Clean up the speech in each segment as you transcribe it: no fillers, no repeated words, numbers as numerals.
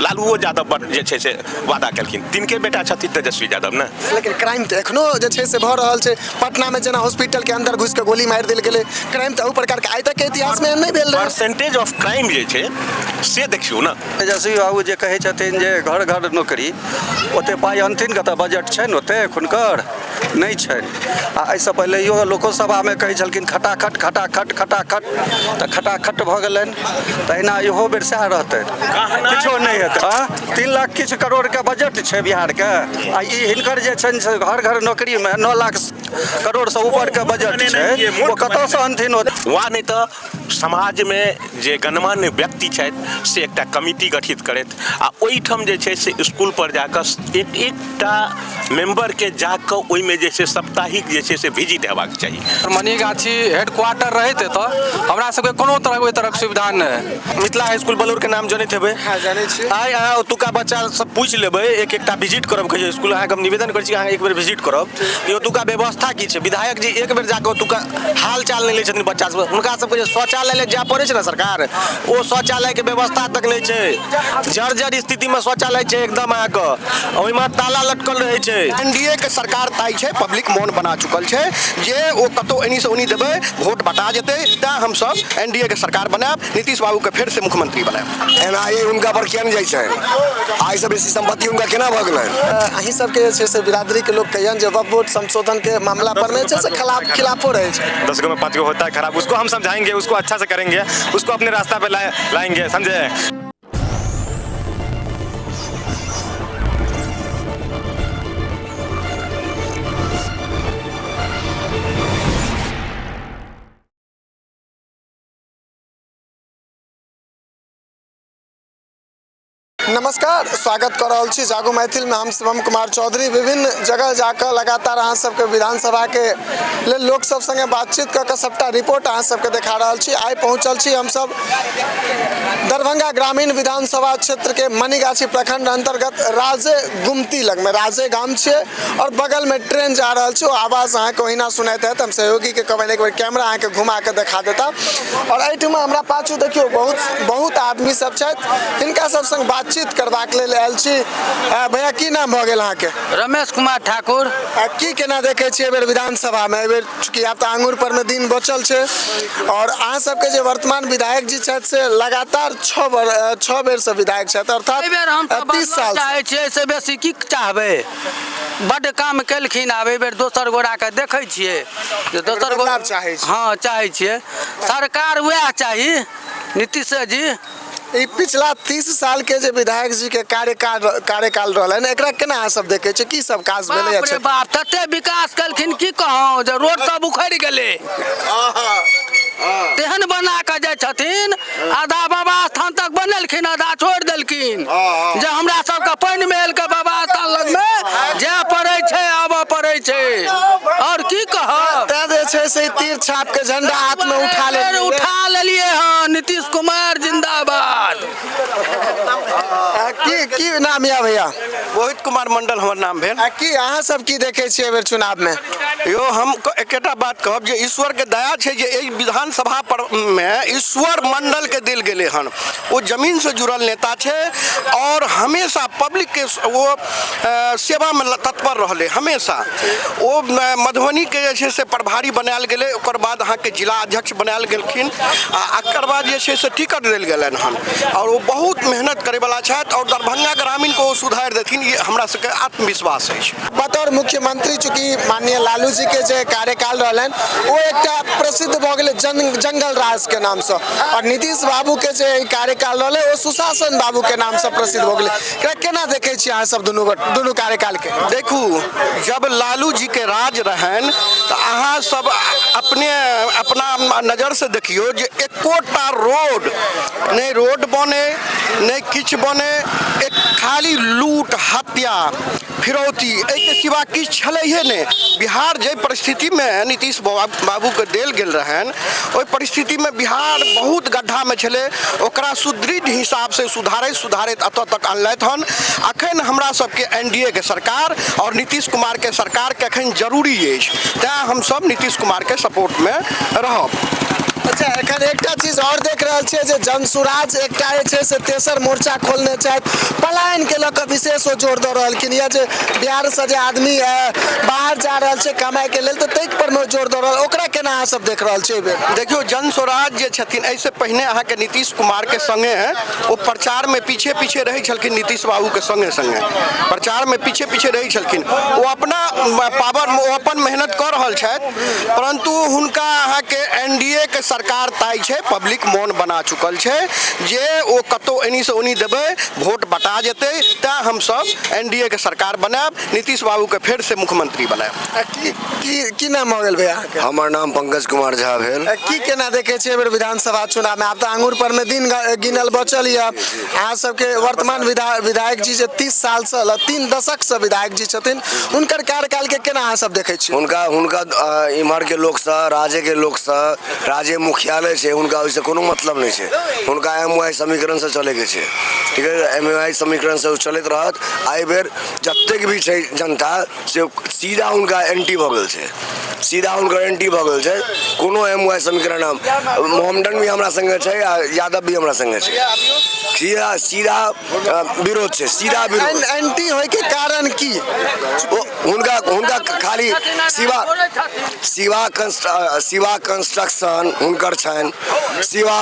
लालूओ यादव बड जे छै से वादा केलखिन, तिनके बेटा छथिन तेजस्वी यादव ने। लेकिन क्राइम तऽ एखनो जे छै से भऽ रहल छै। पटनामे जेना हॉस्पिटलके अंदर घुसि कऽ गोली मारि देल गेलै, क्राइम तऽ एहू प्रकारके आइ तक इतिहासमे एहन नहि भेल रहै। परसेंटेज ऑफ क्राइम जे छै से देखियौ ने। तेजस्वी बाबू जे कहै छथिन जे घर घर नौकरी, ओते पाइ अनथिन कतऽ? बजट छनि ओतेक हुनकर? नहि छनि। आ एहिसँ पहिलैयो लोकोसभामे कहै छलखिन खटाखट खटाखट खटाखट, तऽ खटाखट भऽ गेलनि। तहिना इहो बेर सएह रहतनि, किछो नहि हेतै। हँ, 3 लाख किछु करोड़के बजट छै बिहारके, आ ई हिनकर जे छनि से घर घर नौकरीमे 9 लाख करोड़सँ ऊपरके बजट छै, ओ कतऽसँ अनथिन? वा नहि तऽ समाजमे जे गणमान्य व्यक्ति छथि से एकटा कमिटी गठित करथि आ ओहिठाम जे छै से इसकुल पर जाकऽ एक एकटा मेम्बरके जाकऽ ओहिमे जे छै साप्ताहिक जे छै से विजिट हेबाक चाही। मनीगाछी हेडक्वार्टर रहैत तऽ हमरा सबके कोनो तरहक ओहि तरहक सुविधा नहि। मिथिला हाई स्कूल बलौरके नाम जनैत हेबै? हँ, जनै छियै। आइ अहाँ ओतुका बच्चा सब पूछि लेबै, एक एकटा विजिट करब कहियो स्कूल, अहाँके हम निवेदन करै छी अहाँ एक बेर विजिट करब जे ओतुका व्यवस्था की छै। विधायक जी एक बेर जाकऽ ओतुका हाल चाल नहि लै छथिन बच्चा सब, हुनका सबके जे शौचालय लए जाय पड़ै छै ने सरकार, ओ शौचालयके व्यवस्था तक नहि छै। जर्जर स्थितिमे शौचालय छै एकदम अहाँके, ओहिमे ताला लटकल रहै छै। एनडीए के सरकार ताई छै, पब्लिक मोन बना चुकल छै जे ओ कतौ एनी से ओनी देबै वोट बटा जेतै, तैं हमसब एनडीए के सरकार बनायब, नीतीश बाबू के फेर से मुख्यमंत्री बनायब। एनआईए हुनका पर किया नहि जाइ छनि? आइ से बेसी संपत्ति हुनका केना भऽ गेलनि? अहीं सबके जे छै से बिरादरी के लोक कहियन जे वक्फ बोर्ड संशोधन के मामला पर मे जे छै से खिलाफ खिलाफो रहै छै। 10 गो में 5 गो होता है खराब, उसको हम समझाएंगे, उसको अच्छा से करेंगे, उसको अपने रास्ता पे लाएंगे, समझे? नमस्कार, स्वागत कर रहल छी जागो मैथिल में। हम शिवम कुमार चौधरी विभिन्न जगह जाकर लगातार अहाँ सबके विधानसभा के लेल लोक सब संगे बातचीत कऽ के सबटा रिपोर्ट अहाँ सबके देखा रहल छी। आइ पहुँचल छी हम सब दरभंगा ग्रामीण विधानसभा क्षेत्र के मनीगाछी प्रखंड अंतर्गत राजे गुमती लग में राजे गाम छियै और बगल में ट्रेन जा रहल छै, ओ आवाज अहाँके ओहिना सुनाइत हैत। हम सहयोगी के कहबनि एक बेर कैमरा अहाँके घुमा के देखा देता। और एहिठमा हमरा पाछू देखियौ बहुत बहुत आदमी सब छथि, हिनका सब संग बातचीत करबाक लेल आयल छी। भैया की नाम भऽ गेल अहाँके? रमेश कुमार ठाकुर। की केना देखै छियै एहिबेर विधानसभा में? एहिबेर चूँकि आब तऽ आंगुर पर में दिन बचल छै और अहाँ सबके जे वर्तमान विधायक जी छथि से लगातार 6 बेर से विधायक छथि, अर्थात एहिबेर हम तऽ 30 साल से। चाहै छियै, एहिसँ बेसी की चाहबै? बड्ड काम केलखिन, आब एहिबेर दोसर गोराके देखै छियै जे दोसर बदलाव चाहै छी। हँ, चाहै छियै, सरकार वएह चाही, नीतीश जी। ई पिछला 30 साल के जे विधायक जी के कार्यकाल रहलनि, एकरा केना अहाँ सब देखै छियै? की सब काज भेलै? बाप रे बाप, तते विकास केलखिन की कहौं जे रोड सब उखड़ि गेलै, तेहन बना कऽ जाइ छथिन। आधा बाबा स्थान तक बनेलखिन, आधा छोड़ि देलखिन, जे हमरा सबके पानि महल के बाबा स्थान लगमे जाय पड़ै छै, आबऽ पड़ै छै, आओर की कहब। तैं जे छै से तीर छाप के झंडा हाथ में उठा लेलियै। उठा लेलियै हँ, नीतीश कुमार जिंदाबाद। की नाम यऽ भैया? रोहित कुमार मंडल हमर नाम भेल। की अहाँ सब की देखै छियै एहि बेर चुनाव में? यो हम एकेटा बात कहब जे ईश्वर के दया छै जे एहि विधानसभा पर में ईश्वर मंडल के देल गेलै हन। ओ जमीन से जुड़ल नेता छै और हमेशा पब्लिक के वो सेवा में तत्पर रहलै हमेशा। ओ मधुबनी के जे छै से प्रभारी बनायल गेलै, ओकर बाद अहाँके जिला अध्यक्ष बनायल गेलखिन आ एकर बाद जे छै से टिकट देल गेलनि हन और ओ बहुत मेहनत करैवला छथि और दरभंगा ग्रामीण को ओ सुधारि देथिन, ई हमरा सबके आत्मविश्वास अछि। बतौर मुख्यमंत्री चूँकि माननीय लालू जी के जे कार्यकाल रहलनि ओ एकटा प्रसिद्ध भऽ गेलै जंगल राज के नामसँ, और नीतीश बाबू के जे कार्यकाल रहलै ओ सुशासन बाबू के नामसँ प्रसिद्ध भऽ गेलै। एकरा केना देखै छियै अहाँ सब दुनू कार्यकाल के? देखू, जब लालू जी के राज रहनि तऽ अहाँ सब अपने अपना नजर से देखियौ जे एकोटा रोड नहि, रोड बने नहि किछु बने, एक खाली लूट हत्या फिरौती एहिके सिवा किछु छलैहे नहि। बिहार जाहि परिस्थितिमे नीतीश बाबूके देल गेल रहनि ओहि परिस्थितिमे बिहार बहुत गड्ढामे छलै, ओकरा सुदृढ़ हिसाबसँ सुधारैत सुधारैत एतऽ तक अनलथि हन। अखन हमरा सबके एन डी ए के सरकार आओर नीतीश कुमारके सरकारके अखन जरूरी अछि, तैँ हमसब नीतीश कुमारके सपोर्टमे रहब। अच्छा, एखन एकटा चीज आओर देख रहल छियै जे जनसुराज एकटा जे छै से तेसर मोर्चा खोलने छथि, पलायनके लऽ कऽ विशेष ओ जोर दऽ रहलखिन यऽ जे बिहारसँ जे आदमी बाहर जा रहल छै कमाइके लेल, तऽ ताहि परमे जोर दऽ रहल, ओकरा केना अहाँ सब देख रहल छियै एहि बेर? देखियौ, जन स्वराज जे छथिन, एहिसँ पहिने अहाँके नीतीश कुमारके सङ्गे ओ प्रचारमे पीछे पीछे रहै छलखिन। नीतीश बाबूके सङ्गे सङ्गे प्रचारमे पीछे पीछे रहै छलखिन। ओ अपना पावर, ओ अपन मेहनत कऽ रहल छथि, परन्तु हुनका अहाँके एन डी ए के सरकार ताइ छै। पब्लिक मोन बना चुकल छै जे ओ कतहु एनीसँ ओनी देबै, वोट बटा जेतै। तैँ हमसभ एन डी ए के सरकार बनायब, नीतीश बाबूके फेरसँ मुख्यमंत्री बनायब। की की की नाम भऽ गेल भैया अहाँके? हमर नाम पंकज कुमार झा भेल। की केना देखै छियै एहि बेर विधानसभा चुनावमे? आब तऽ आंगुर पर मे दिन गिनल बचल यऽ। अहाँ सबके वर्तमान विधायक जी जे 30 सालसँ, 3 दशकसँ विधायक जी छथिन, हुनकर कार्यकालके केना अहाँ सब देखै छियै? हुनका इम्हरके लोकसँ, राजेके लोकसँ, राजे मुख्यालय छै, हुनका ओहिसँ कोनो मतलब नहि छै। हुनका एम वाई समीकरणसँ चलैके छै। ठीक है, एम वाई समीकरणसँ ओ चलैत रहत। एहिबेर जतेक भी छै जनता, से सीधा हुनका एंटी भऽ गेल छै, सीधा हुनकर एंटी भऽ गेल छै। कोनो एम वाई समीकरण, मोहम्मडन भी हमरा सङ्गे छै आ यादव भी हमरा सङ्गे छै। सीधा सीधा विरोध छै, सीधा विरोध। एंटी होइके कारण की? ओ हुनका खाली शिवा कंस्ट्रक्शन हुनकर छनि, शिवा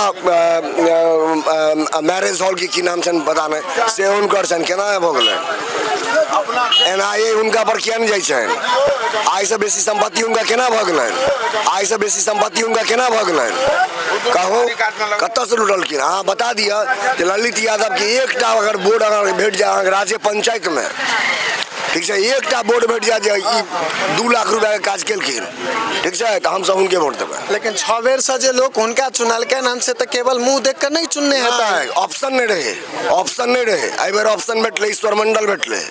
मैरेज हॉल के की नाम छनि पता नहि, से हुनकर छनि। केना भऽ गेलै? एन I ए हुनका पर किया नहि जाइ छनि? आइसँ बेसी सम्पत्ति हुनका केना भऽ गेलनि? आइसँ बेसी सम्पत्ति हुनका केना भऽ गेलनि? कहू, कतऽसँ लुटलखिन? अहाँ बता दिअ जे ललित यादवके एकटा अगर बोर्ड अगर भेट जाय अहाँके राज्य पंचायतमे, ठीक छै, एकटा बोर्ड भेट जाय जे ई 2 लाख रुपैआके काज केलखिन, ठीक छै, तऽ हमसब हुनके वोट देबै। लेकिन 6 बेरसँ जे लोक हुनका चुनलकनि हन, से तऽ केवल मुँह देख कऽ नहि चुनने हेतै। ऑप्शन नहि रहै, ऑप्शन नहि रहै। एहि बेर ऑप्शन भेटलै, ईश्वर मंडल भेटलै।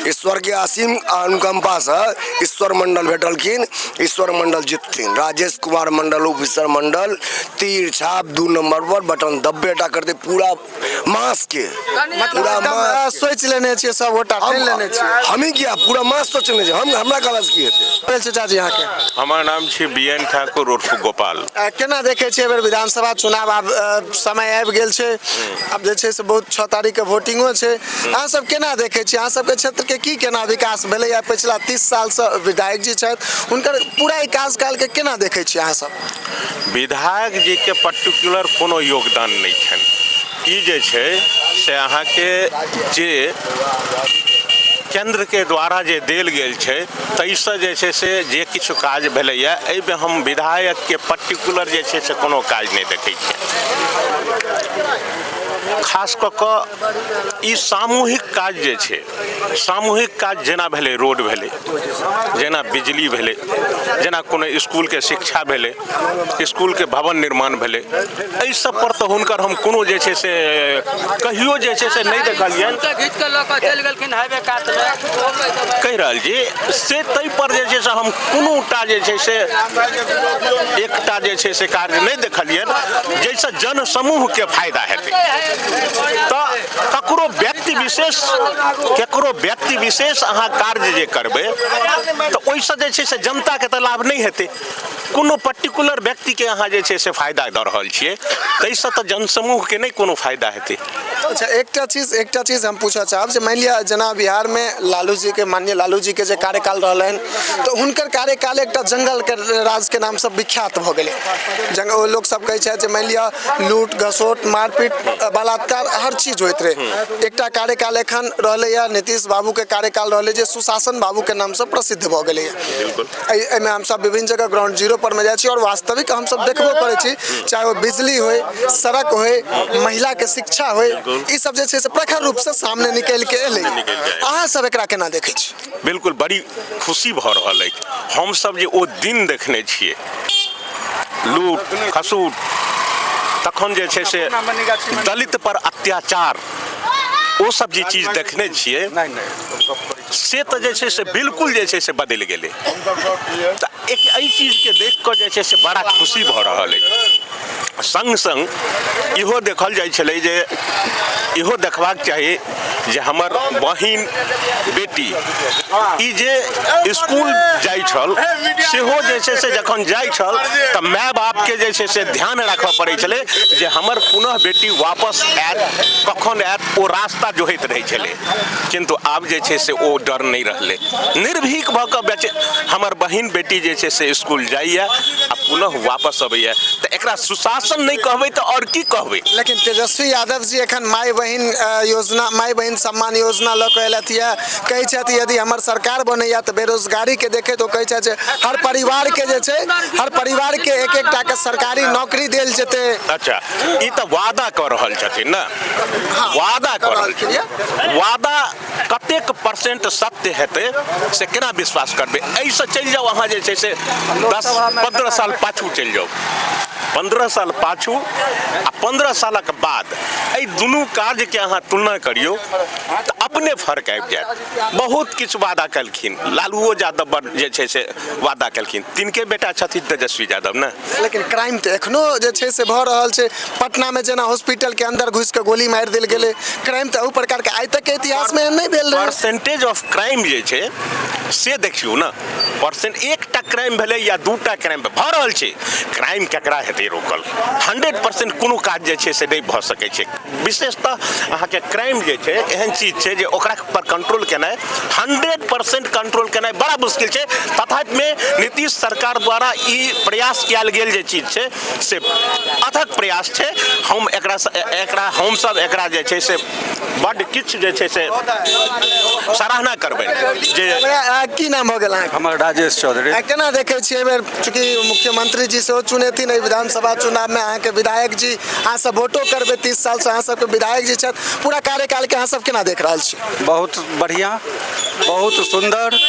ईश्वर के असीम अनुकंपासँ ईश्वर मंडल भेटलखिन, ईश्वर मंडल जितथिन। राजेश कुमार मंडल, उप ईश्वर मंडल, तीर छाप 2 नंबर पर बटन दब्बेटा करते पूरा मास के, पूरा मास सोचि लेने छियै, सब गोटा ठानि लेने छियै। हमही किया पूरा मास सोचने छियै, हम हमरा कहलासँ की हेतै? चाचा जी अहाँके? हमर नाम छी बी एन ठाकुर उर्फ गोपाल। केना देखै छियै एहि बेर विधानसभा चुनाव? आब समय आबि गेल छै, आब जे छै से बहुत 6 तारीखके वोटिंगो छै। अहाँ सब केना देखै छियै, अहाँ सबके क्षेत्रके की केना विकास भेलैए पछिला 30 सालसँ विधायक जी छथि, हुनकर पूरा ई कार्यकालके केना देखै छियै अहाँ सब? विधायक जीके पर्टिकुलर कोनो योगदान नहि छनि। ई जे छै से अहाँके जे केन्द्रके द्वारा जे देल गेल छै ताहिसँ जे छै से जे किछु काज भेलैए, एहिमे हम विधायकके पर्टिकुलर जे छै से कोनो काज नहि देखै छियै। खास कऽ कऽ ई सामूहिक काज जे छै, सामूहिक काज जेना भेलै रोड भेलै, जेना बिजली भेलै, जेना कोनो इसकुलके शिक्षा भेलै, इसकुलके भवन निर्माण भेलै, एहि सब पर तऽ हुनकर हम कोनो जे छै से कहियो जे छै से नहि देखलियनि। कहि रहल छी से ताहि पर जे छै से हम कोनोटा जे छै से एकटा जे छै से कार्य नहि देखलियनि जाहिसँ जनसमूहके फायदा हेतै। तऽ ककरो व्यक्ति विशेष, ककरो व्यक्ति विशेष अहाँ कार्य जे करबै तऽ ओहिसँ जे छै से जनताके तऽ लाभ नहि हेतै। कोनो पर्टिकुलर व्यक्तिके अहाँ जे छै से फायदा दऽ रहल छियै, ताहिसँ तऽ जनसमूहके नहि कोनो फायदा हेतै। अच्छा, एकटा चीज हम पूछऽ चाहब जे मानि लिअ जेना बिहारमे लालू जीके, माननीय लालू जीके जे कार्यकाल रहलनि, तऽ हुनकर कार्यकाल एकटा जंगलके राजके नामसँ विख्यात भऽ गेलै। जंगल लोक सब कहै छथि जे मानि लिअ लूट घसोट मारपीट बलात्कार हर चीज होइत रहै। एकटा कार्यकाल एखन रहलैए नीतीश बाबूके कार्यकाल रहलै जे सुशासन बाबूके नामसँ प्रसिद्ध भऽ गेलैए। बिल्कुल। एहिमे हमसब विभिन्न जगह ग्राउंड जीरो पर मे जाइ छी और वास्तविक हमसब देखबो करै छी, चाहे ओ बिजली होय, सड़क होय, महिलाके शिक्षा होय, ई सब जे छै से प्रखर रूपसँ सामने निकलि के एलै। अहाँ सब एकरा केना देखै छी? बिल्कुल, बड़ी खुशी भऽ रहल अछि। हमसब जे ओ दिन देखने छियै लूट खसूट, तखन जे छै से दलित पर अत्याचार, ओ सब जे चीज देखने छियै से तऽ जे छै से बिल्कुल जे छै से बदलि गेलै। तऽ एक एहि चीजके देख कऽ जे छै से बड़ा खुशी भऽ रहल अछि। सङ्ग सङ्ग इहो देखल जाइ छलै जे इहो देखबाक चाही जे हमर बहिन बेटी ई जे इसकुल जाइ छल सेहो जे छै से जखन जाइ छल तऽ माय बापके जे छै से ध्यान राखऽ पड़ै छलै जे हमर पुनः बेटी वापस आयत कखन आयत, ओ रास्ता जोहैत रहै छलै। किन्तु आब जे छै से ओ डर नहि रहलै, निर्भीक भऽ कऽ बेचे हमर बहिन बेटी जे छै से इसकुल जाइए आ पुनः वापस अबैए, तऽ एकरा सुशासन नहि कहबै तऽ आओर की कहबै। लेकिन तेजस्वी यादव जी एखन माय बहिन योजना, माय बहिन सम्मान योजना लऽ कऽ एलथि यऽ, कहै छथि यदि हमर सरकार बनैया तऽ बेरोजगारीके देखैत ओ कहै छथि जे हर परिवारके जे छै, हर परिवारके एक एकटा के सरकारी नौकरी देल जेतै। अच्छा, ई तऽ वादा कऽ रहल छथिन ने, वादा कऽ रहल छथिन, वादा कतेक परसेंट सत्य हेतै से केना विश्वास करबै? एहिसँ चलि जाउ अहाँ जे छै से 10-15 साल पाछू चलि जाउ, 15 साल पाछू आ 15 सालक बाद एहि दुनू कार्यके अहाँ तुलना करियौ तऽ अपने फर्क आबि जायत। बहुत किछु वादा केलखिन लालूओ यादव, बड़ जे छै से वादा केलखिन, तिनके बेटा छथिन तेजस्वी यादव ने। लेकिन क्राइम तऽ एखनो जे छै से भऽ रहल छै। पटनामे जेना हॉस्पिटलके अंदर घुसि कऽ गोली मारि देल गेलै, क्राइम तऽ एहू प्रकारके आइ तकके इतिहासमे एहन नहि भेल रहै। परसेंटेज ऑफ क्राइम जे छै से देखियौ ने, परसेंट एकटा क्राइम भेलै या दूटा क्राइम भऽ रहल छै, क्राइम केकरा हेतै रोकल? 100% कोनो काज जे छै से नहि भऽ सकै छै। विशेषतः अहाँके क्राइम जे छै एहन चीज छै जे ओकरा पर कंट्रोल केनाइ, 100% कंट्रोल केनाइ बड़ा मुश्किल छै। तथापि नीतीश सरकार द्वारा ई प्रयास कयल गेल जे चीज छै से अथक प्रयास छै। हम एकरा एकरा हमसब एकरा जे छै से बड्ड किछु जे छै से सराहना करबै। जे की नाम भऽ गेल अहाँके? हमर राजेश चौधरी। केना देखै छियै एहि बेर चूँकि मुख्यमंत्री जी सेहो चुनेथिन एहि विधानसभा चुनावमे, अहाँके विधायक जी, अहाँ सब वोटो करबै, 30 सालसँ अहाँ सबके विधायक जी छथि, पूरा कार्यकालके अहाँ सब केना देख रहल छी? बहुत बढ़िआँ, बहुत सुन्दर।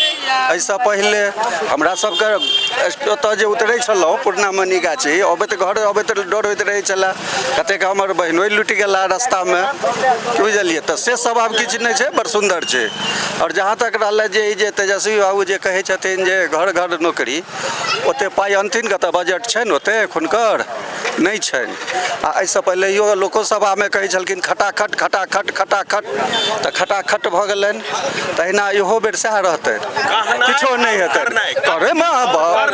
एहिसँ पहिले हमरा सबके ओतऽ जे उतरै छलहुँ पूर्णा मणिगाछी, अबैत घर अबैत डर होइत रहै छलए, कतेक हमर बहिनो लुटि गेला रास्तामे, बुझलियै? तऽ से सब आब किछु नहि छै, बड़ सुन्दर छै। आओर जहाँ तक रहलै जे ई जे तेजस्वी बाबू जे कहै छथिन जे घर घर नौकरी, ओते पाइ अनथिन कतऽ? बजट छनि ओतेक हुनकर? नहि छनि। आ एहिसँ पहिलैयो लोकोसभामे कहै छलखिन खटाखट खटाखट खटाखट, तऽ खटाखट भऽ गेलनि। तहिना इहो बेर सएह रहतनि, किछो नहि हेतनि। करैमे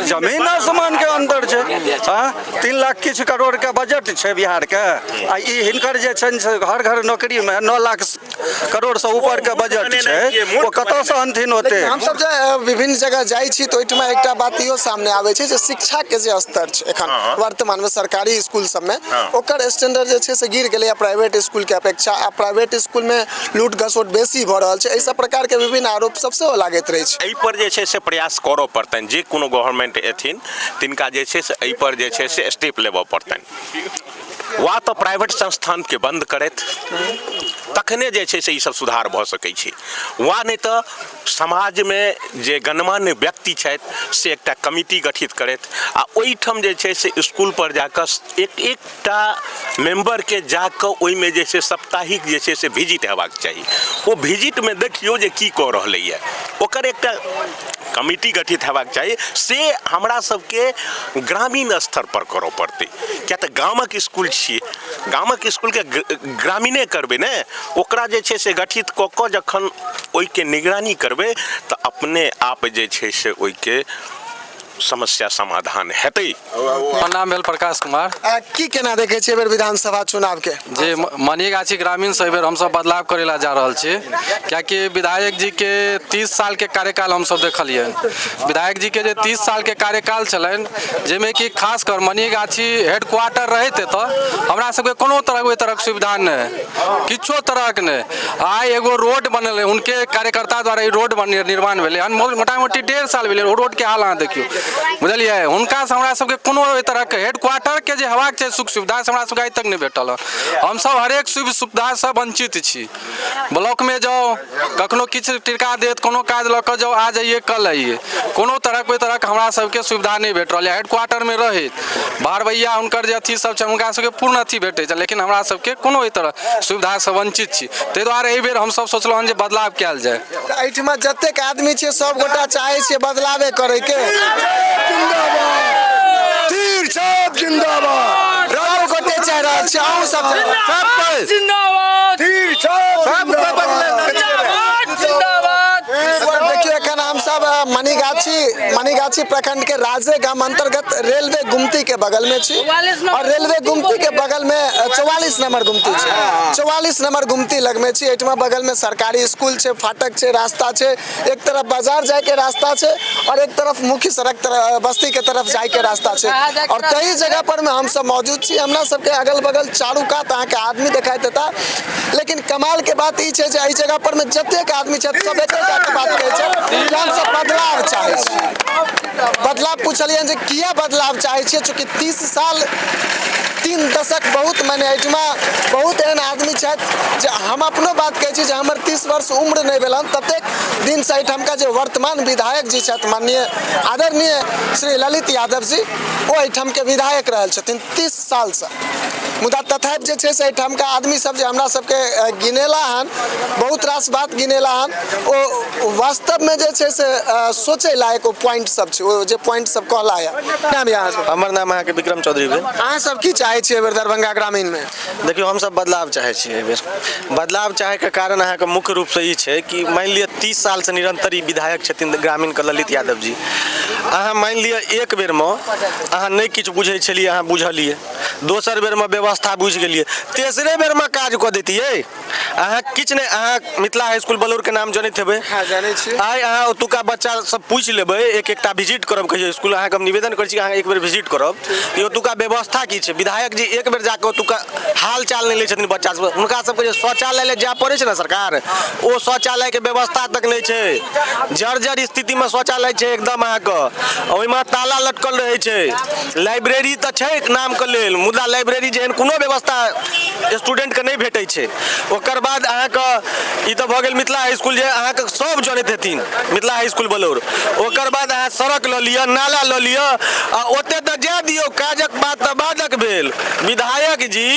जमीन आसमानके अन्तर छै। हँ, 3 लाख किछु करोड़के बजट छै बिहारके, आ ई हिनकर जे छनि से घर घर नौकरीमे 9 लाख करोड़सँ ऊपरके बजट छै, ओ कतऽसँ अनथिन ओते? हमसब जे विभिन्न जगह जाइ छी तऽ ओहिठमा एकटा बात इहो सामने आबै छै जे शिक्षाके जे स्तर छै एखन वर्तमानमे सरकारी स्कूल सबमे, ओकर स्टैंडर्ड जे छै से गिर गेलैए प्राइवेट स्कूलके अपेक्षा। आ प्राइवेट स्कूलमे लूट घसोट बेसी भऽ रहल छै, एहि सब प्रकारके विभिन्न आरोप सब सेहो लागैत रहै छै। एहि पर जे छै से प्रयास करऽ पड़तनि, जे कोनो गवर्नमेंट एथिन तिनका जे छै से एहि पर जे छै से स्टेप लेबऽ पड़तनि, वा तऽ प्राइवेट संस्थानके बन्द करथि तखने जे छै से ई सब सुधार भऽ सकै छै, वा नहि तऽ समाजमे जे गणमान्य व्यक्ति छथि से एकटा कमिटी गठित करथि आ ओहिठाम जे छै से इसकुल पर जाकऽ एक एकटा मेम्बरके जाकऽ ओहिमे जे छै साप्ताहिक जे छै से विजिट हेबाक चाही। ओ विजिटमे देखियौ जे की कऽ रहलैए, ओकर एकटा कमिटी गठित हेबाक चाही। से हमरा सबके ग्रामीण स्तर पर करऽ पड़तै, किया तऽ गामक इसकुल छियै, गामक इसकुलके ग्रामीणे करबै ने, ओकरा जे छै से गठित कऽ कऽ जखन ओहिके निगरानी करबै तऽ अपने आप जे छै से ओहिके समस्या समाधान हेतै। हमर नाम भेल प्रकाश कुमार। की केना देखै छियै एहि बेर विधानसभा चुनावके? जे मणिगाछी ग्रामीणसँ एहि बेर हमसब बदलाव करै लए जा रहल छी, कियाकि विधायक जीके 30 सालके कार्यकाल हमसब देखलियनि। विधायक जीके जे 30 सालके कार्यकाल छलनि, जाहिमे कि खास कर मणिगाछी हेडक्वार्टर रहैत एतऽ हमरा सबके कोनो तरहक ओहि तरहक सुविधा नहि, किछो तरहक नहि। आइ एगो रोड बनल हुनके कार्यकर्ता द्वारा ई रोड निर्माण भेलै हन, मोटा मोटी 1.5 साल भेलै। ओ रोडके हाल अहाँ देखियौ, बुझलियै? हुनकासँ हमरा सबके कोनो ओहि तरहके हेडक्वार्टरके जे हेबाक चाही सुख सुविधा से हमरा सबके आइ तक नहि भेटल हँ। हमसब हरेक सुख सुविधासँ वञ्चित छी। ब्लॉकमे जाउ, कखनो किछु टिरका देत, कोनो काज लऽ कऽ जाउ, आ जाइए कल आइए, कोनो तरहक ओहि तरहक हमरा सबके सुविधा नहि भेट रहल यऽ। हेडक्वार्टरमे रहैत भारवैया हुनकर जे अथी सब छै हुनका सबके पूर्ण अथी भेटै छै, लेकिन हमरा सबके कोनो एहि तरह सुविधासँ वञ्चित छी। ताहि दुआरे एहि बेर हमसब सोचलहुँ हन जे बदलाव कयल जाय। तऽ एहिठमा जतेक आदमी छियै सब गोटा चाहै छियै बदलावे करैके। तीर छाप जिंदाबाद। सब चाहि रहल छियै? अहूँ सब सब कोइ जिंदाबाद सब कोइ बदलेनाइ जिंदाबाद जिंदाबाद। देखियौ एखन हमसब मनीगाछी मनीगाछी प्रखंड के राजे गाम अंतर्गत रेलवे गुमती के बगल में छी और रेलवे गुमती के बगल में 44 नंबर गुमती छै, 44 नंबर गुमती लग में छी। एहिठमा बगल में सरकारी स्कूल छै, फाटक छै, रास्ता छै, एक तरफ बाजार जाय के रास्ता छै और एक तरफ मुख्य सड़क तरफ बस्ती के तरफ जाय के रास्ता छै और तही जगह पर में हमसब मौजूद छी। हमरा सबके अगल बगल चारू कात अहाँके आदमी देखाइत हेता, लेकिन कमाल के बात ई छै जे एहि जगह पर में जतेक आदमी छथि सब एकेटा के बात कहै छै जे हमसब बदलाव चाहै छी। बदलाव पुछलियनि जे किया बदलाव चाहै छियै, चूँकि 30 साल 3 दशक बहुत माने एहिठमा बहुत एहन आदमी छथि जे हम अपनो बात कहै छी जे हमर 30 वर्ष उम्र नहि भेल हन ततेक दिनसँ एहिठामका जे वर्तमान विधायक जी छथि माननीय आदरणीय श्री ललित यादव जी, ओ एहिठामके विधायक रहल छथिन 30 सालसँ। मुदा तथापि जे छै से एहिठामका आदमी सब जे हमरा सबके गिनेला हन, बहुत रास बात गिनेला हन, ओ वास्तवमे जे छै से सोचै लायक ओ पॉइंट सब छै, ओ जे पॉइंट सब कहला यऽ। नाम यहाँ सब? हमर नाम अहाँके विक्रम चौधरी भेल। अहाँ सब की चाहै छियै एहिबेर दरभंगा ग्रामीण में? देखियौ हमसब बदलाव चाहै छियै एहिबेर। बदलाव चाहैके कारण अहाँके मुख्य रूपसँ ई छै कि मानि लिअ 30 सालसँ निरंतर ई विधायक छथिन ग्रामीणके ललित यादव जी। अहाँ मानि लिअ एक बेरमे अहाँ नहि किछु बुझै छलियै, अहाँ बुझलियै, दोसर बेरमे व्यवस्था बुझि गेलियै, तेसरे बेरमे काज कऽ दैतियै। अहाँ किछु नहि, अहाँ मिथिला हाई स्कूल बलौरके नाम जनैत हेबै। हाँ, जनै छी। आइ अहाँ ओतुका बच्चा सब पूछि लेबै, एक एकटा विजिट करब कहियो स्कूल। अहाँके हम निवेदन करै छी अहाँ एक बेर विजिट करब कि ओतुका व्यवस्था की छै। विधायक जी एक बेर जाकऽ ओतुका हाल चाल नहि लै छथिन बच्चा सब, हुनका सबके जे शौचालय लए जाय पड़ै छै ने सरकार, ओ शौचालयके व्यवस्था तक नहि छै। जर्जर स्थितिमे शौचालय छै एकदम अहाँके, ओहिमे ताला लटकल रहै छै। लाइब्रेरी तऽ छै नामके लेल, मुदा लाइब्रेरी जेहन कोनो व्यवस्था स्टूडेंटके नहि भेटै छै। ओकर बाद अहाँके ई तऽ भऽ गेल मिथिला हाई स्कूल जे अहाँके सब जनैत हेथिन मिथिला हाई स्कूल बलौर। ओकर बाद अहाँ सड़क लऽ लिअ, नाला लऽ लिअ, आ ओते तऽ जाय दियौ, काजक बात तऽ बादक भेल। विधायक जी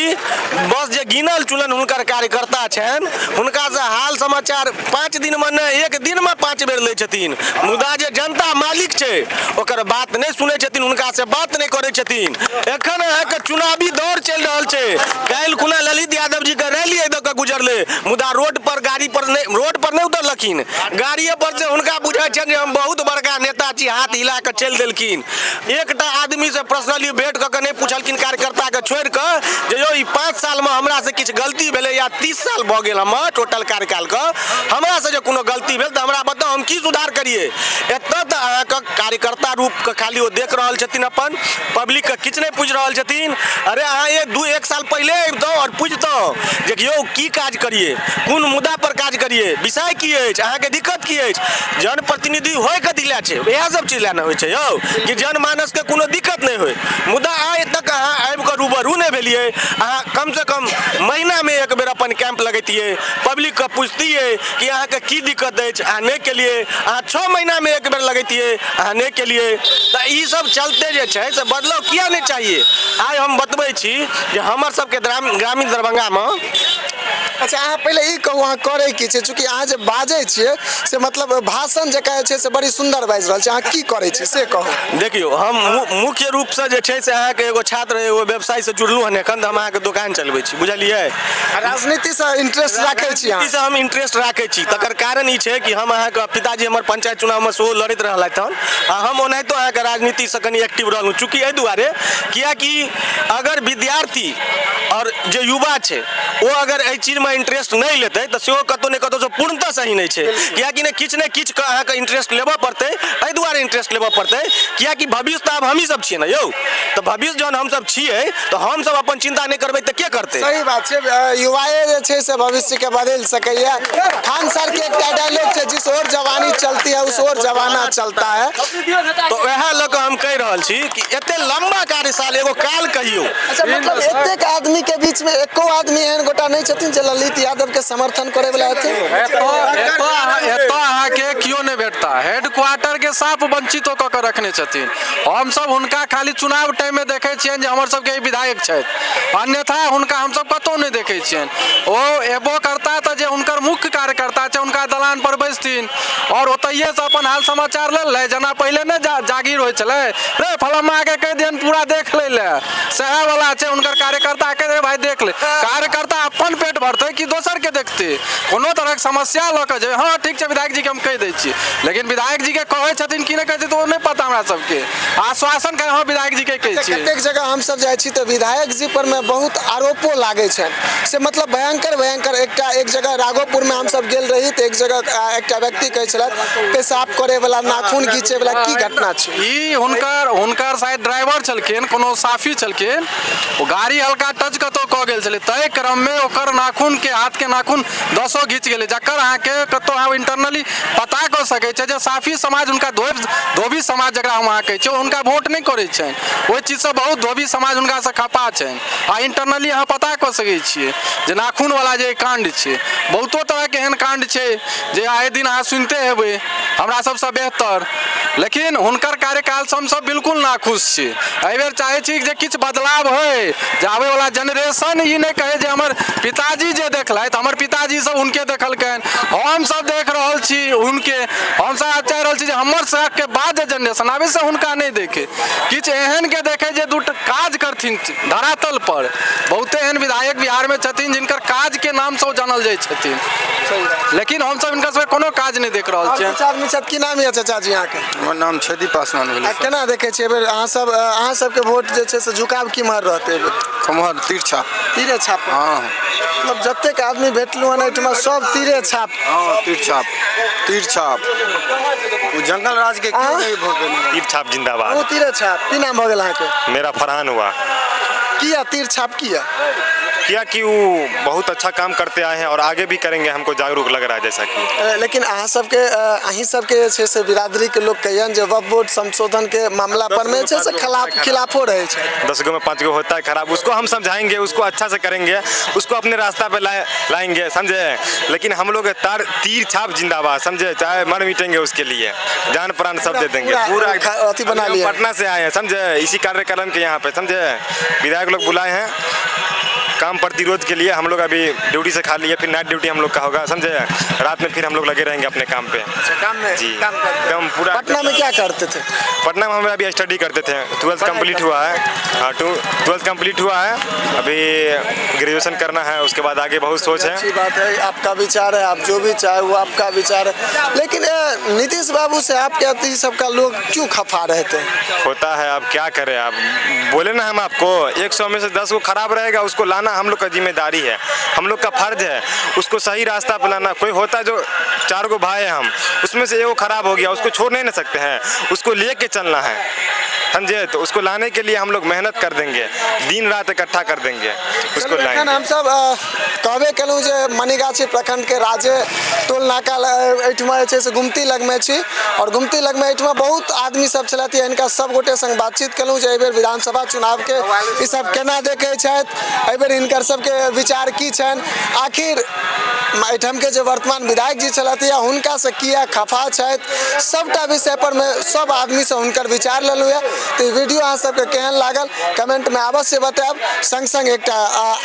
बस जे गिनल चुनल हुनकर कार्यकर्ता छनि हुनकासँ हाल समाचार 5 दिनमे नहि 1 दिनमे 5 बेर लै छथिन, मुदा जे जनता मालिक छै ओकर बात नहि सुनै छथिन, हुनकासँ बात नहि करै छथिन। एखन अहाँके चुनावी दौर चलि रहल छै। काल्हि खुना ललित यादव जीके रैली एहि दऽ कऽ गुजरलै, मुदा रोड पर गाड़ी पर नहि, रोड पर नहि उतरलखिन, गाड़िए पर से हुनका बुझाइ छनि जे हम बहुत बड़का नेता छी, हाथ हिला कऽ चलि देलखिन। एकटा आदमीसँ पर्सनली भेंट कऽ कऽ नहि पुछलखिन कार्यकर्ताके छोड़ि कऽ जे यौ ई 5 सालमे हमरासँ किछु गलती भेलै या 30 साल भऽ गेल हमर टोटल कार्यकालके, हमरासँ जे कोनो गलती भेल तऽ हमरा बताउ हम की सुधार करियै। एतऽ तऽ अहाँके कार्यकर्ता रूपके खाली ओ देख रहल छथिन, अपन पब्लिकके किछु नहि पूछि रहल छथिन। अरे अहाँ 1-2 साल पहिले अबितहुँ आओर पुछितहुँ जे यौ की काज करियै, कोन मुद्दा पर काज करियै, विषय की अछि, अहाँके दिक्कत की अछि। जनप्रतिनिधि होइ कथी लए छै? इएह सब चीज लए ने होइ छै यौ कि जनमानसके कोनो दिक्कत नहि होइ। मुदा आइ तक अहाँ आबिकऽ रूबरू नहि भेलियै। अहाँ कमसँ कम महीनामे एक बेर अपन कैंप लगैतियै, पब्लिकके पुछतियै कि अहाँके की दिक्कत अछि, अहाँ नहि केलियै। अहाँ 6 महीनामे एक बेर लगैतियै, अहाँ नहि केलियै। तऽ ई सब चलते जे छै से बदलाव किया नहि चाहिए। आइ हम बतबै छी जे हमर सबके ग्रामीण दरभंगामे। अच्छा अहाँ पहिले ई कहू अहाँ करै की छियै? चूँकि अहाँ जे बाजै छियै से मतलब भाषण जकाँ जे छै से बड़ी सुन्दर बाजि रहल छी, अहाँ की करै छियै से कहू। देखियौ हम मुख्य रूपसँ जे छै से अहाँके एगो छात्र एगो व्यवसायसँ जुड़लहुँ हन एखन, तऽ हम अहाँके दोकान चलबै छी, बुझलियै। राजनीतिसँ इंटरेस्ट राखै छी? राजनीतिसँ हम इंटरेस्ट राखै छी। तकर कारण ई छै कि हम अहाँके पिताजी हमर पंचायत चुनावमे सेहो लड़ैत रहलथि हन आ हम ओनाहितो अहाँके राजनीतिसँ कनि एक्टिव रहलहुँ। चूँकि एहि दुआरे किएकि अगर विद्यार्थी आओर जे युवा छै ओ अगर एहि चीजमे इंटरेस्ट नहि लेतै तऽ सेहो कतहु ने कतहुसँ पूर्णतः सही नहि छै। किएकि ने किछु ने किछु अहाँके इंटरेस्ट लेबऽ पड़तै। एहि दुआरे इंटरेस्ट लेबऽ पड़तै किएकि भविष्य तऽ आब हमही सब छियै ने यौ, तऽ भविष्य जहन हमसब छियै तऽ हमसब अपन चिन्ता नहि करबै तऽ के करतै? सही बात छै, युवाए जे छै से भविष्यके बदलि सकैए। खान सर के एकटा डायलॉग छै, जिस ओर जवानी चलती है उस ओर जमाना चलता है। तऽ वएह लऽ कऽ हम कहि रहल छी कि एते लम्बा कार्यशाल एगो काल कहियौ। अच्छा मतलब एतेक आदमी के बीच में एको आदमी एहन गोटा नहीं छथिन जे ललित यादव के समर्थन करे वाला हेथिन? एतऽ अहाँके केओ नहि भेटता। हेडक्वार्टर के साफ वंचित कऽ के रखने छथिन। हमसब हुनका खाली चुनाव टाइम में देखै छियनि जे हमर सबके ई विधायक छथि, अन्यथा हुनका हमसब कतहु नहि देखै छियनि। ओ एबो करता तऽ जे हुनकर मुख्य कार्यकर्ता छै हुनका दलान पर बैसथिन और ओतऽ ओतहिएसँ अपन हाल समाचार लेलै। जेना पहिले नहि जागीर होइ छलै रे फलामाके कहि दियनि पूरा देख लै लए, सएह वला छै। हुनकर कार्यकर्ता कहि रे भाइ देख ले, कार्यकर्ता अपन पेट भरतै कि दोसरके देखतै? कोनो तरहक समस्या लऽ कऽ जे हँ ठीक छै विधायक जीके हम कहि दै छी, लेकिन विधायक जीके कहै छथिन कि नहि कहै छथिन तऽ ओ नहि पता हमरा सबके। आश्वासन कर हँ विधायक जीके कहै छियै। कतेक जगह हमसब जाइ छी तऽ विधायक जी पर मे बहुत आरोपो लागै छनि, से मतलब भयंकर भयंकर। एकटा एक जगह राघोपुरमे हमसब गेल रही तऽ एक जगह एकटा व्यक्ति कहै छलथि पेशाब करैवला, नाखून घीचैवला। की घटना छै ई? हुनकर शायद ड्राइवर छलखिन, कोनो साफी छलखिन, ओ गाड़ी हल्का टच कतौ कऽ गेल छलै, ताहि क्रममे ओकर नाखूनके, हाथके नाखून दसो घीच गेलै, जकर अहाँके कतौ अहाँ इंटरनली पता कऽ सकै छै जे साफी समाज हुनका, धोबी समाज जकरा हम अहाँ कहै छियै, हुनका वोट नहि करै छनि। ओहि चीजसँ बहुत धोबी समाज हुनकासँ खपा छनि आ इंटरनली अहाँ पता कऽ सकै छियै जे नाखूनवला जे काण्ड छै। बहुतो तरहके एहन काण्ड छै जे आए दिन अहाँ सुनिते हेबै हमरा सबसँ बेहतर। लेकिन हुनकर कार्यकालसँ हमसब बिल्कुल नाखुश छी। एहिबेर चाहै छी जे किछु बदलाव होइ, जे आबैवला जेनरेशन ई नहि कहै जे हमर पिताजी जे देखलथि, हमर पिताजी सब हुनके देखलकनि, हमसब देख रहल छी हुनके। हमसब आब चाहि रहल छी जे हमर सबके बाद जे जेनरेशन आबै से हुनका नहि देखे, किछु एहनके देखे जे दू काज करथिन धरातल पर। बहुते एहन विधायक बिहारमे छथिन जिनकर काजके नामसँ ओ जानल जाइ छथिन, लेकिन हमसब हिनकर सबके कोनो काज नहि देख रहल छियनि। किछु आदमी छथि। की नाम यऽ चाचा जी अहाँके? हमर नाम छेदी पासवान भेलै। आ केना देखै छियै एहिबेर अहाँ सब, अहाँ सबके वोट जे छै से झुकाव केम्हर रहतै एहिबेर? खम्हर तीर छाप। तीरे छाप? हँ। मतलब जतेक आदमी भेटलहुँ हन एहिठमा सब तीरे छाप। हँ, तीर छाप, तीर छाप। ओ जंगल राज के क्यों नहीं वोट देने? तीर छाप जिंदाबाद। ओ तीरे छाप। की नाम भऽ गेल अहाँके? मेरा फरहान हुआ। किया तीर छाप किया? किया कि वो बहुत अच्छा काम करते आए हैं और आगे भी करेंगे, हमको जागरूक लग रहा है जैसा कि। लेकिन अहाँ सबके, अहीं सबके जे छै से बिरादरी के लोग कहियन जे वक्फ बोर्ड संशोधन के मामला पर में छै से खिलाफो रहे छै। 10 गो में 5 गो होता है खराब, उसको हम समझाएंगे, उसको अच्छा से करेंगे, उसको अपने रास्ता पे लाएंगे, समझे? लेकिन हम लोग तार तीर छाप जिंदाबाद, समझे? चाहे मर मिटेंगे उसके लिए, जान प्राण सब दे देंगे पूरा पूरा। अथी बना हम लोग लिया। पटना से आए हैं, समझे? इसी कार्यक्रम के यहाँ पे, समझे, विधायक लोग बुलाए हैं काम प्रतिरोध के लिए। हम लोग अभी ड्यूटी से खाली है, फिर नाइट ड्यूटी हम लोग का होगा, समझे? रात में फिर हम लोग लगे रहेंगे अपने काम पे। काम में? जी। काम करते हैं। एकदम पूरा। पटना में क्या करते थे? पटना में हम अभी स्टडी करते थे। 12th complete हुआ है। हाँ, 12th complete हुआ है, अभी ग्रेजुएशन करना है, उसके बाद आगे बहुत सोच है। अच्छी बात है, आपका विचार है, आप जो भी चाहे वो आपका विचार है। लेकिन नीतीश बाबू से आपके अति सबका लोग क्यों खफा रहते हैं? होता है, अब क्या करें? आप बोले ना हम आपको, 100 में से 10 को खराब रहेगा, उसको लाना हम लोग का जिम्मेदारी है, हम लोग का फर्ज है उसको सही रास्ता पर लाना। कोई होता है जो 4 गो भाई हैं हम, उसमें से एगो खराब हो गया, उसको छोड़ नहीं ना सकते हैं, उसको लेके चलना है, समझे? तो उसको लाने के लिए हम लोग मेहनत कर देंगे, दिन रात इकट्ठा कर देंगे उसको चलू, एखन लाएंगे। हमसब कहबे केलहुँ जे मनीगाछी प्रखंड के राजे टोल नाका एहिठमा जे छै से गुमती लगमे छी और गुमती लगमे एहिठमा बहुत आदमी सब छलथि। हिनका सब गोटे संग बातचीत केलहुँ जे एहिबेर विधानसभा चुनावके ई सब केना देखै छथि, एहिबेर हिनकर सबके विचार की छनि, आखिर एहिठाम के जे वर्तमान विधायक जी छलथि या हुनका से किया खफा छथि। सबटा विषय पर मे सब आदमी से हुनकर विचार लेलहुँ ये। तऽ ई वीडियो अहाँ सबके केहन लागल कमेंटमे अवश्य बतायब। संग संग एकटा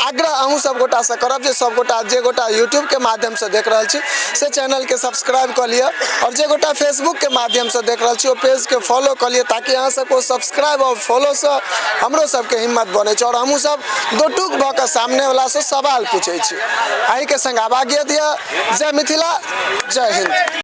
आग्रह अहूँ सब गोटा से करब जे सब गोटा जे गोटा यूट्यूब के माध्यम से देख रहल छी से चैनल के सब्सक्राइब कऽ लिअ और जे गोटा फेसबुक के माध्यम से देख रहल छी ओ पेज के फॉलो कऽ लिअ, ताकि अहाँ सबके सब्सक्राइब और फॉलो से हमरो सबके हिम्मत बनै छै और हमहूँ सब दो टूक भऽ कऽ सामने वाला से सवाल पूछै छी। अहीँके संग आब आज्ञा दिअ। जय मिथिला, जय हिन्द।